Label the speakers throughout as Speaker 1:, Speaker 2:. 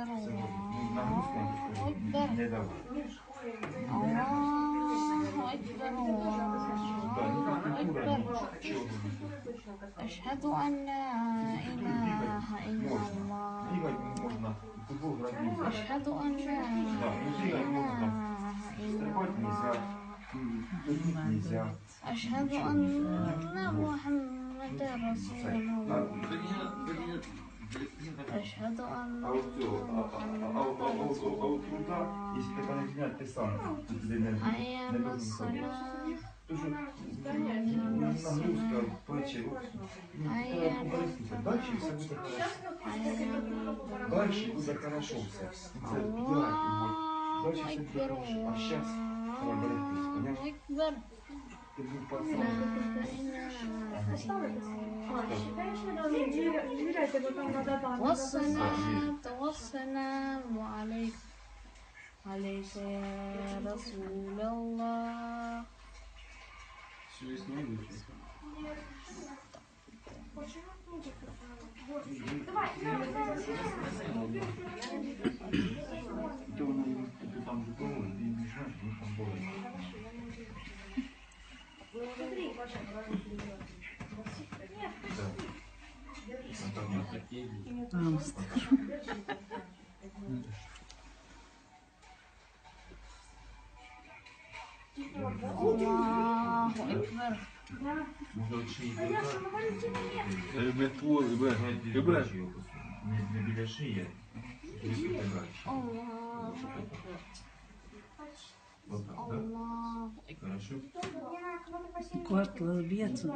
Speaker 1: أكبر
Speaker 2: Це ну, нагрузку
Speaker 1: الله
Speaker 2: я
Speaker 1: أكبر
Speaker 2: не давав.
Speaker 1: الله أكبر
Speaker 2: Да, ні
Speaker 1: الله
Speaker 2: фізкультура,
Speaker 1: أكبر
Speaker 2: нічого.
Speaker 1: أشهد أن لا
Speaker 2: Фізкультуру
Speaker 1: إله
Speaker 2: бігати
Speaker 1: إلا
Speaker 2: можна.
Speaker 1: الله
Speaker 2: Бігати можна, в футбол грати нельзя.
Speaker 1: أشهد أن لا
Speaker 2: Да, ну бігати можна,
Speaker 1: إله إلا
Speaker 2: стрибати нельзя,
Speaker 1: الله
Speaker 2: ходити нельзя.
Speaker 1: أشهد أن محمدا رسول
Speaker 2: Це,
Speaker 1: الله أشهد أن
Speaker 2: А от цього,
Speaker 1: محمدا رسول
Speaker 2: а от труда,
Speaker 1: الله
Speaker 2: якщо тебе не зняти, ти сам туди
Speaker 1: حي
Speaker 2: не
Speaker 1: على
Speaker 2: должен ходити.
Speaker 1: الصلاة
Speaker 2: Тому що нагрузка, плечі, ну, треба поберегтися. Дальше все буде хорошо.
Speaker 1: حي على
Speaker 2: Дальше буде хорошо все. Це ідеально.
Speaker 1: الله
Speaker 2: Дальше все буде
Speaker 1: أكبر
Speaker 2: хорошо. А зараз треба берегтись,
Speaker 1: الله
Speaker 2: поняв?
Speaker 1: أكبر
Speaker 2: Ти був
Speaker 1: لا
Speaker 2: пацан.
Speaker 1: إله إلا الله والصلاة والسلام عليك عليك يا رسول الله.
Speaker 2: Ти воно тобі там же було, ти не знаєш, ну там було. Да.
Speaker 1: الله أكبر.
Speaker 2: Може, от шиї не біля шиї, а трішки подальше.
Speaker 1: الله أكبر.
Speaker 2: Отак, так?
Speaker 1: الله أكبر.
Speaker 2: Хорошо?
Speaker 3: Квартал бьется,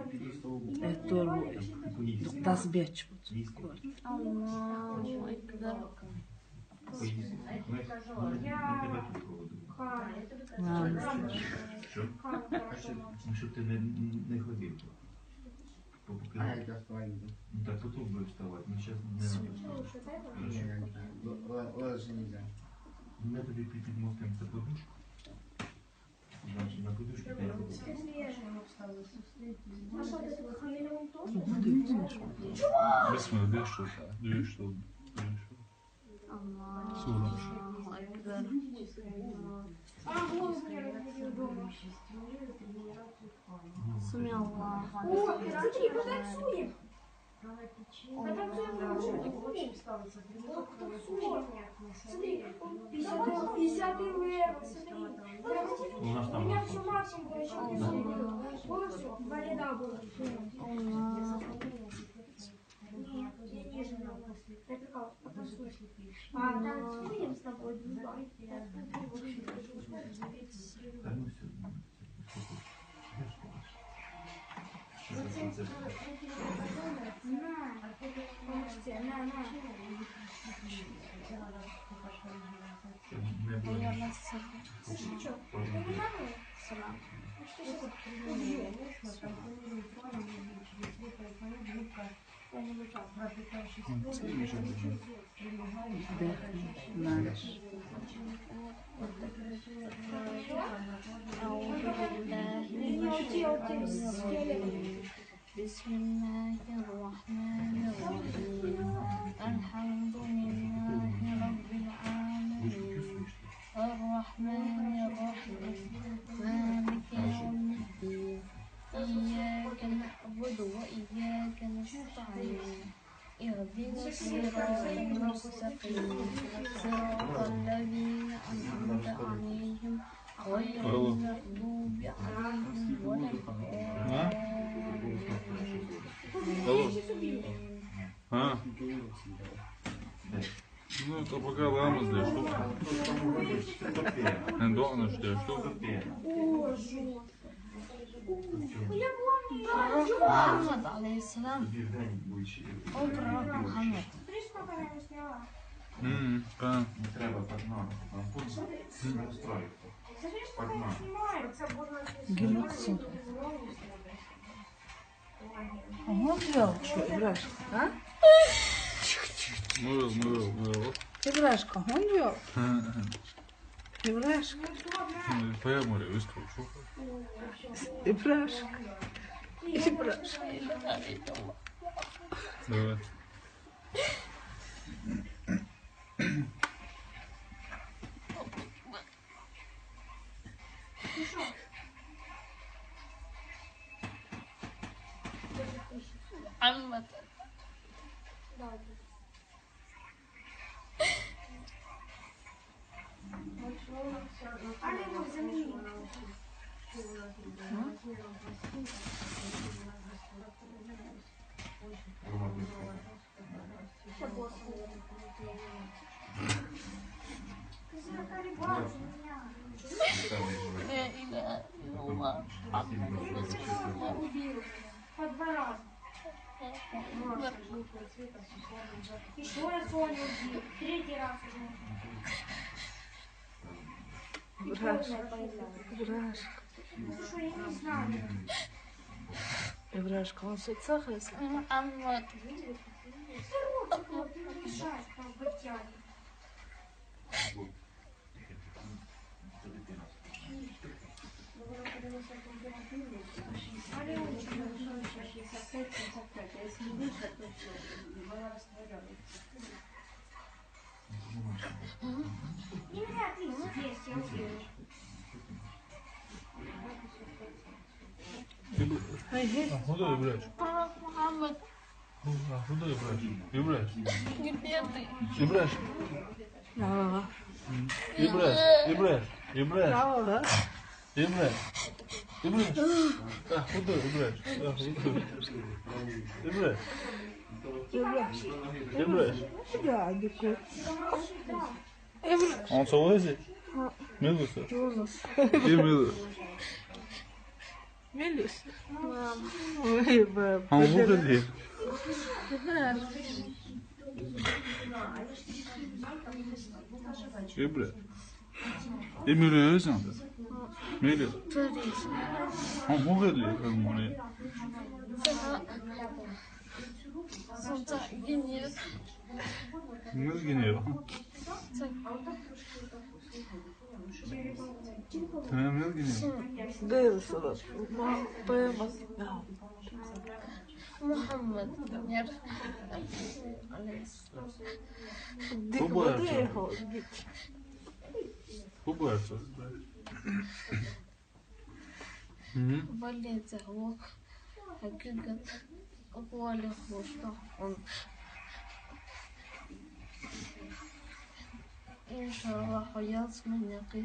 Speaker 3: это
Speaker 2: Поїсти.
Speaker 3: das бьется.
Speaker 2: Їсти.
Speaker 1: الله أكبر.
Speaker 2: Поїсти. Ми тебе тут проводимо. Що? Ну, щоб ти не ходив. Поки...
Speaker 4: А я вставать буду.
Speaker 2: Ну так, потім будеш вставати, ну зараз не треба вставати. Хорошо?
Speaker 4: Лежи нельзя.
Speaker 2: Ми тобі підмостимо це подушку. Значить, на подушку ти
Speaker 5: Bismillah, du gör så här. Du gör så. Du gör så.
Speaker 1: الله أكبر. سمع الله
Speaker 6: О,
Speaker 1: لمن
Speaker 6: смотри,
Speaker 1: حمده.
Speaker 6: потанцуем.
Speaker 1: الله
Speaker 6: Смотри, 50 level, смотри.
Speaker 2: У нас
Speaker 6: У
Speaker 2: там
Speaker 6: меня все максимум, короче, полностью два ряда было.
Speaker 1: الله
Speaker 6: Нет, я ниже брала. Я прикал, потанцуем. А, танцуем с тобой, два.
Speaker 2: Та ну все, це
Speaker 6: На, можете, на.
Speaker 2: не
Speaker 1: حي
Speaker 2: буде.
Speaker 1: على الصلاة.
Speaker 6: Слушай, что, ты не надо?
Speaker 1: السلام.
Speaker 6: А что сейчас убью?
Speaker 1: أعوذ بالله من الشيطان الرجيم. بسم الله الرحمن الرحيم. الحمد لله رب العالمين. الرحمن الرحيم. مالك يوم الدين. إياك نعبد وإياك نستعين. اهدنا الصراط المستقيم. صراط الذين أنعمت عليهم غير المغضوب عليهم ولا الضالين.
Speaker 5: Алло. А? Ну, это пока ламыз для что? Эндоныш для что?
Speaker 1: محمد عليه السلام.
Speaker 2: Тобі вдень будеш.
Speaker 1: О, пророк Мухаммед.
Speaker 6: Смотри, сколько я сняла.
Speaker 5: Да.
Speaker 2: Не треба погнати. Не розстраюйся.
Speaker 6: Смотри, сколько я снимаю.
Speaker 3: Геликсу. А?
Speaker 5: Мыл, мыл, мыл.
Speaker 3: Ибрашка, он Ибрашка,
Speaker 5: Поемори, выстроил.
Speaker 3: Ибрашка, Ибрашка.
Speaker 5: Давай.
Speaker 1: Мухаммад.
Speaker 6: Еще раз Соню убил. Третий раз уже.
Speaker 3: Ибрашка. Ибрашка.
Speaker 6: Ну слушай, я не знаю.
Speaker 3: Ибрашка, он все цахается.
Speaker 1: Мухаммад.
Speaker 6: Здорово, ты не мешаешь, там батяне. Не меня ты здесь, я уверен.
Speaker 1: Пророк Мухаммад. Где ты? محمد. إن شاء الله حياة من يقي